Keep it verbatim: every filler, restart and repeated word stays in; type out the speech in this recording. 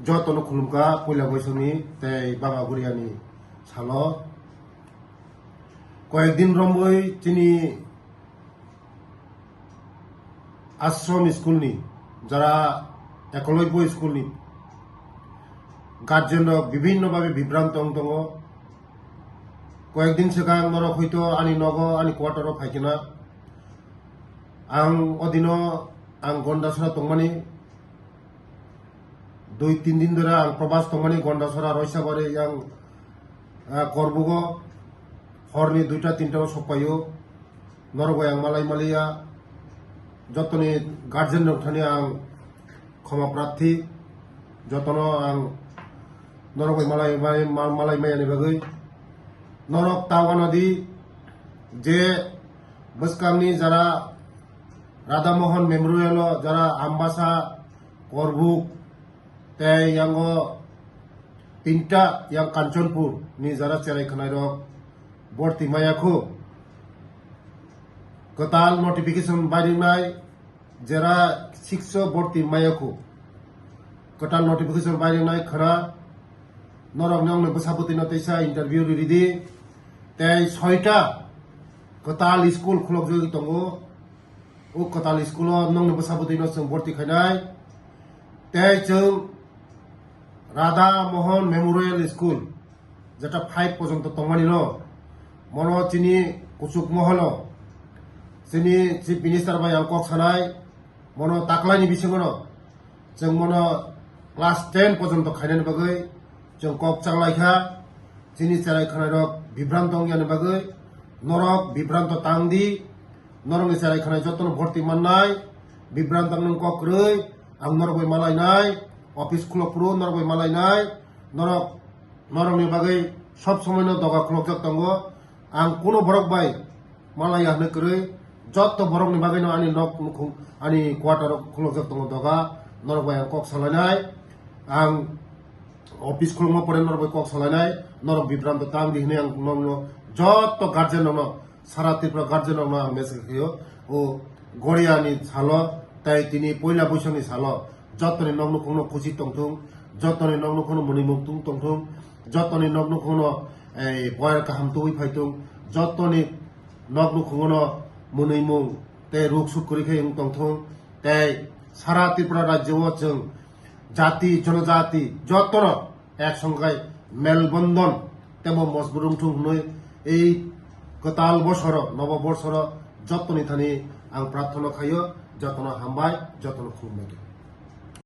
Jotono khulumkha puila boisongni tei Baba Guriani salo. Koyek din romwi chini Ashram school ni, jara Ekolobya school ni guardian rok bibhinno bhabe bibranto wng tongo. Koyek din swkang norok hoito ani nogo, ani quarter o phaikhe na. Ang o dino ang Gondasora tongmani, dui tin din dora ang probas tongmani Gondasora Roisabari yang, ah, Korbugo horni duita tinta o sokpaio. Norok bai ang malai maliya, jotoni guardian rok thani ang khoma prarthi, jotono ang norok bai malai, malai, malai maya ni bagwi. Norok ta wana di je bwskangni jara Radha Mohan Memorial o jara Ambasa, Korbuk, tei yango tinta yang Kanchanpur ni jara cherai khwnai rok borti maya khu. Kwtal notification bai ringnai jera six o borti maya khu. Kwtal notification bai ringnai khwna norok ni ongni bwsabwtwi no teisa interview ri ridi. Tei soita kwtal school khulok jagwi tongo. O kwtal school o nongni bwsabwtwi no chwng borti khainai. Tei chwng Radha Mohan Memorial School, jeta five porjonto tongmani no, mono chini kuchuk moholo, chini Chief Minister bai ang kok sanai, mono taklaini bisingo no, chwng mono class ten porjonto khainani bagwi chwng kok changlaikha. Chini cherai khwnairok bibranto wngyani bagwi norok bibranto tang di. Norokni cherai khwnai jotono borti mannai, bibranto nung kok kwrwi, ang norok bai malainai, office khulok phuru norok bai malainai, norok, norokni bagwi sob somoino doga khulokjak tongo. Ang kuno borok bai malaiya hwnwi kwrwi, jotto borokni bagwino ani nok nukhung, ani quarter o khulokjak tongo doga, norok bai ang kok salainai. Ang office khulokma pore norok bai kok salainai, norok bibranto tang di hwnwi ang nokno jotto guardian rokno, sara Tripura guardian rokno ang message khaio. O Goriani salo tei tini poila boisongni salo jotoni nok nukhungno khusi tongthung, jotoni nok nukhungno mwnwi mungthung tongthung, jotoni nok nukhungno, ei, boyar kaham tubui phaitung, jotoni nok nukhungono mwnwi mung tei ruk suk kwrwi khe wng tongthung, tei sara Tripura rajyo o chwng jati, jonojati jotono ek songkhe melbondon tebo mojbut wngthung hwnwi ei kwtal bosoro, nobo bosoro jotoni thani ang prarthana khaio, jotono hambai, jotono khulumbai.